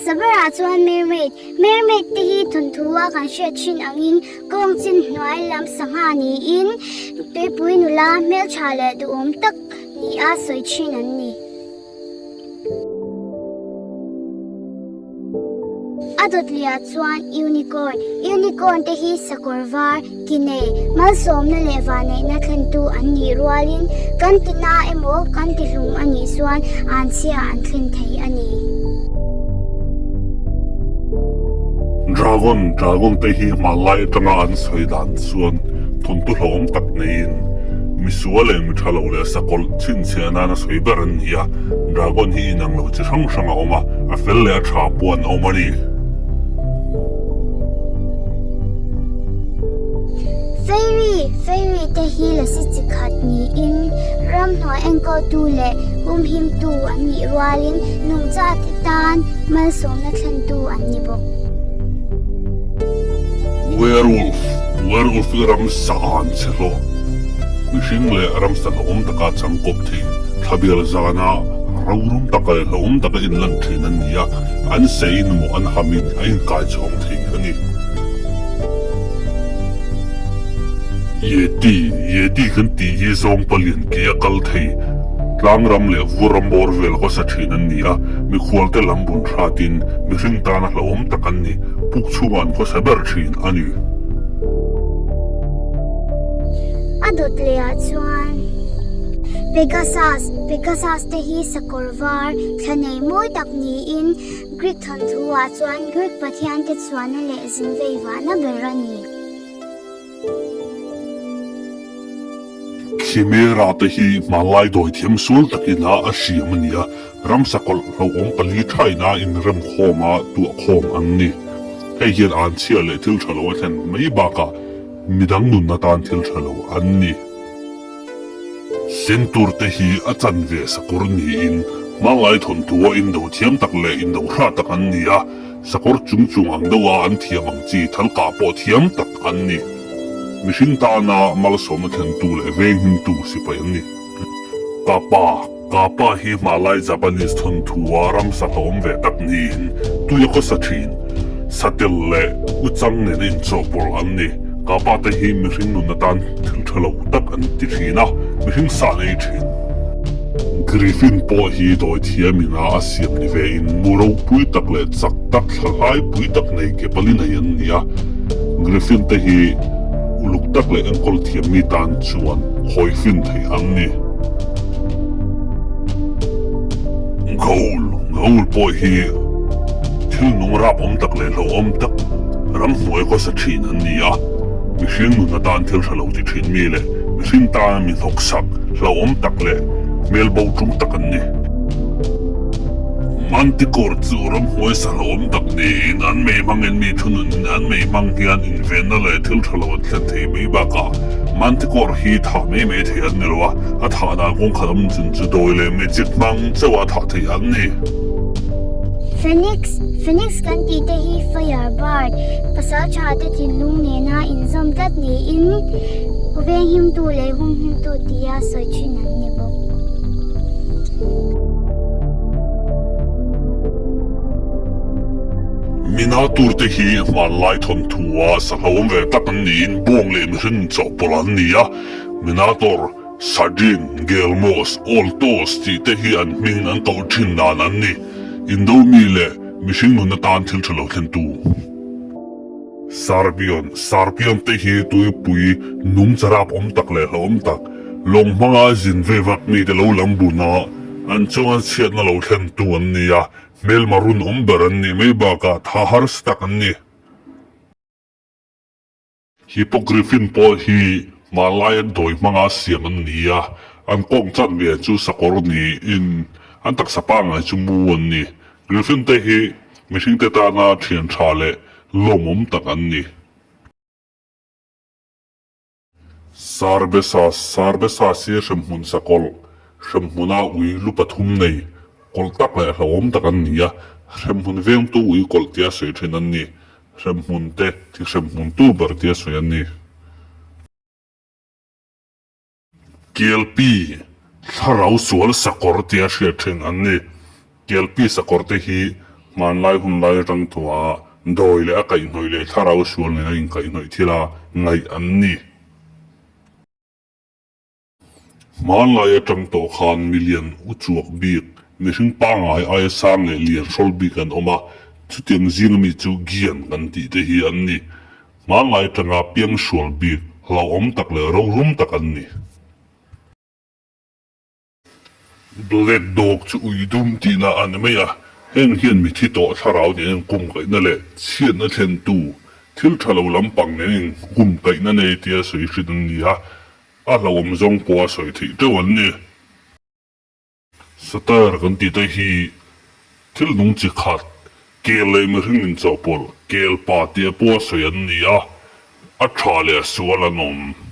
hmasa berah chuan mermaid. Mermaid te hi thawnthu a kan hriat thin angin kawng chin hnuai lam sangha niin tuipui nula hmeltha leh duhawm tak nia sawi thin an ni. A dawt liah chuan unicorn, Unicorn te hi sakawr var, ki nei, malsawmna leh vanneihna thlentu an nih rualin kan ti na emaw kan ti hlum a nih chuan anchhia an thlen thei a ni. Dragon, Dragon te hi hmanlai atanga an sawi dan chuan thawnthu hlauhawm tak neiin misual leh mi tha lo leh sakawlh chhinchhiah nana sawi ber an ni a. Dragon hi inang lo chi hrang hrang a awm a, a fel leh a tha pawh an awm a ni. Fairy, Fairy te hi lasi chi khat niin ramhnuai enkawltu leh humhimtu an nih rualin nungcha te tan malsawmna thlentu an ni bawk. Werewolf, Werewolf hi ramsa an che hlawh. Mihring leh ramsa hlauhawm taka chang kawp thei, thlabial zana rorum taka leh hlauhawm taka inlan thin an ni a, an seiin maw an hamin a inkai chhawng thei a ni. Yeti, Yeti kan tih hi zawng palian ke a kal thei, tlangram leh vur ram bawr vel khawsa thin an ni a, mikhualte lam bun hratin mihring tana hlauhawm tak an ni, puk chhungah an khawsa ber thin a ni. A dawt leh ah chuan Pegasus, Pegasus te hi sakawr var thla nei mawi tak niin Greek thawnthu ah chuan Greek pathian te chhuahna leh zin vei vahna ber a ni. Chimera te hi hmanlai dawi thiam sual takin a a hriam a ni a, ramsa kawlh hlauhawm pali thaina inremkhawm a tuahkhawm an ni. Hei hian anchhia leh thil tha lo a thlen mai bakah Midang nun atan thil tha lo an ni. Sentur te hi a chanve sakawr niin hmanglai thawnthu a indo thiam tak leh indo hra tak an ni a, sakawr chung chung ang deuh a an thiam ang chi thalkah pawh thiam tak an ni. Mihring tana malsawmna thlentu leh venghimtu sipai an ni. Kapa, Kapa hi hmalai Japanese thawnthu a ramsa hlawm ve tak niin tui a khawsa thin. Satel leh uchang nena inchawhpawlh an ni. Kapa te hi mihring nun atan thil tha lo tak an ti thin a, mihring sa an ei thin. Griffin pawh hi dawi thiam ina a siam ni ve in mu ropui tak leh chak tak thlahlai pui tak nei ke pali nei an ni a. Griffin te hi uluk tak leh enkawl thiam mi tan chuan hawi fin thei an ni. Ghoul, Ghoul pawh hi thil nung rap awm tak leh hlauhawm tak ramhnuai khawsa thin an ni a, mihring nun atan thil hre lo ti thin mi leh mihring tana mi hnawksak hlauhawm tak leh hmel bo tum tak an ni. Manticore chu ramhnuai sa hlauhawm tak niin an mei hmangin mi thununin an mei hmang hian invenna leh thil tha lo an thlen thei mai bakah Manticore hi thah mai mai thei an ni lo a, a thahna kawngkhat awm chun chu dawi leh magic hmang chauh a thah thei an ni. Phoenix, Phoenix kan tih te hi fire bird, pasal tha te thinlung nena inzawm tlat niin venghimtu leh humhimtu tia sawi thin an ni bawk. Minatur te hi hmanlai thawnthu a sahlawm ve tak an niin bawng leh mihring chawhpawlh an ni a, Minator, Sardine, Gelmos, Oltos tih te hi an hming an koh thin dan an ni. Indo mi leh mihring nun atan thil tha lo thlentu. Sarpion, Sarpion te hi tuipui nung charap awm tak leh hlauhawm tak, lawng hmanga zin ve vak mi te lo lam bun a, an chunga chhiatna lo thlentu an ni a, hmelma run awm ber an nih mai bakah tha harsa tak an ni. Hippogriffin pawh hi hmanlai an dawi hmanga siam an ni a, an kawng chanve chu sakawr niin an taksa pangngai chu mu an ni. Griffin te hi mihringte tana thian tha leh lawmawm tak an ni. Sarbesas, Sarbesas hi hremhmun sakawlh, hremhmuna ui lu pathum nei, kawlh tak leh hlauhawm tak an ni a, hremhmun vengtu ui kawlh tia sawi thin an ni. Hremhmun te thi hremhmun tu ber tia sawi an ni. Kelpi, thlarau sual sakawr tia hriat thin an ni. Kelpi sakawr te hi Hmanlai hunlai atang tawha dawi leh a kaihhnawih leh thlarau sual nena inkaihhnawih thila ngaih an ni. Hmanlai atang tawh khan milian u chuak bik, mihring pangngai aia sang leh lian hrawl bik an awm a, chutiang zinga mi chu Gian kan tih te hi an ni. Hmanlai atanga piangsual bik, hlauhawm tak leh rorum tak an ni. Black Dog chu ui dum tihna a ni mai a, heng hian mithi tawh thlarau nen inkumkaihna leh chhiatna thlentu thil tha lo lampang nen inkumkaihna nei tia sawi hrin an ni a, a hlauhawm zawng pawha sawi theih teuh an ni. Satire kan tih te hi thil nung chi khat, kel leh mihring inchawhpawlh, kel pa tia pawha sawi an ni a, a tha leh a sual an awm.